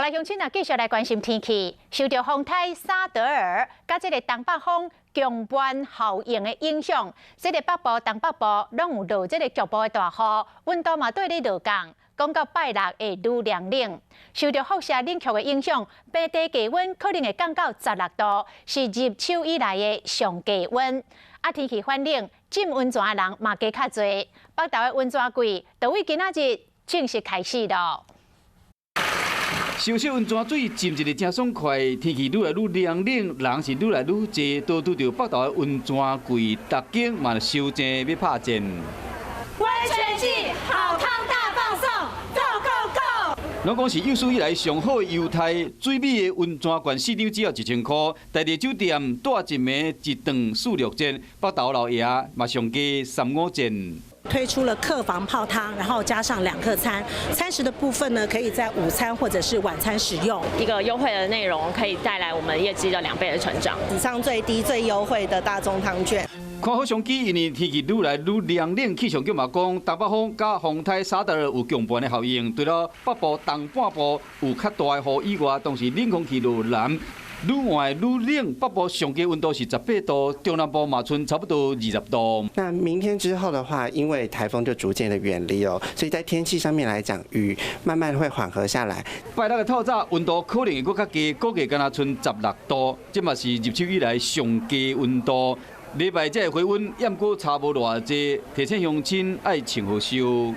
好來，鄉親啊，繼續來關心天氣。受著風颱沙德爾佮這個東北風強伴效應的影響，這個北部、東北部攏有落這個局部的大雨，溫度嘛綴咧落降。講到拜六會愈涼冷，受著輻射冷卻的影響，平地低溫可能會降到16度，是入秋以來的上低溫。啊，天氣反冷，浸溫泉的人嘛加較濟。北投的溫泉季，就佇今仔日正式開始囉。燒燒溫泉水浸一个誠爽快，天氣愈來愈涼冷，人是愈來愈濟，都拄著北投的溫泉季，逐間嘛收正欲拍戰。溫泉季好康大放送，Go Go Go！攏講是有史以來上好的優待，水美的溫泉券四張只要1000箍，台麗酒店蹛一暝一頓四六折，北投老爺嘛上加三五折。推出了客房泡湯，然後加上兩客餐，餐食的部分呢，可以在午餐或者是晚餐使用。一個優惠的內容可以帶來我們業績的2倍的成長。史上最低最優惠的大眾湯券。看好商機，因為天氣愈來愈涼冷，氣象局嘛講，東北風佮風颱沙德爾有共伴的效應，除了北部、東半部有較大的雨以外，同時冷空氣落南，愈晚愈冷，北部上低溫度是18度，中南部嘛賰差不多20度。那明天之後的話，因為颱風就逐漸的遠離哦，所以在天氣上面來講，雨慢慢會緩和下來。拜六的透早溫度可能會閣較低，估計敢若賰16度，這嘛是入秋以來上低溫度。禮拜這個回溫，猶閣差無偌濟，提醒鄉親愛穿好袖。